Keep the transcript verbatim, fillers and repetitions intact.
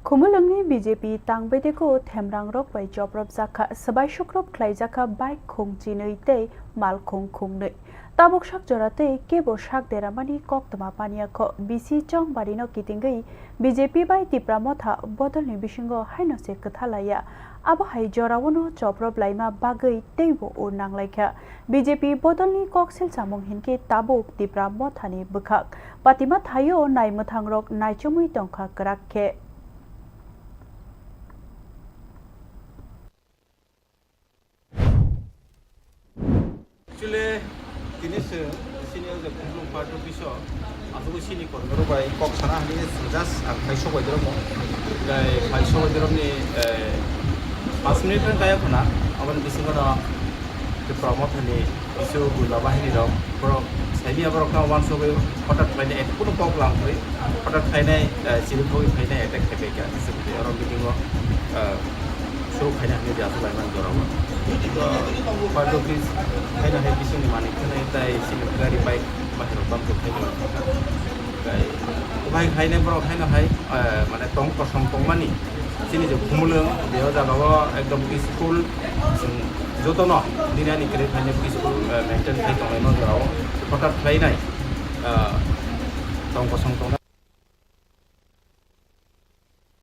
Khumulwngni B J P tangbedeko themrangrok bai choprop jakha, swbai sukrop khlaijak kha bike khung chinwi tei malkhung khungnwi. Tabuk sak jora tei kebo sak deramani koktwma paniya kho. B C Chongbarino kitingwi B J P bai Tipra Motha bodolni bisingo haino se kwtha laiya. Abo hai jorao no choprop laima bagwi teibo ur nanglaikha. B J P bodolni koksil chamung hinkhe tabuk Tipra Mothani bwkhak. Patima thaio naimwthangrok naichomwi tongkha kwrak khe. Actually, tini se senior je khumlung party office o aswk sini kormero bai kok sana hwnwi just ang phai sok bai dormo. Tei phai sok bai dormni, eh, pas minute rok kaya khuna, aboni bisingo no Tipra Mothani bisu gunda bahini rok, borok saini aborok no wansugwi hotat khlainai, ek kuno kok lamkri, hotat khlainai, eh, chiri khogwi phainai attack khaiphaikha, oro meeting o, eh, suru khaina hwnwi je aswk laimani jorao. Party office khaina hai bisingni manwi khwnai tai chini gari bike bahirok bamjak khaina. Tei bike khainai borok haino hai, eh, mane tong kosong tongmani chini je Khumulwng, je o jaga o ekdom peaceful, chwng jotono nini ani kwrwi khainai peaceful, eh, maintain khai tonglaima jorao hotat khlainai, eh, tong kosong tongnai.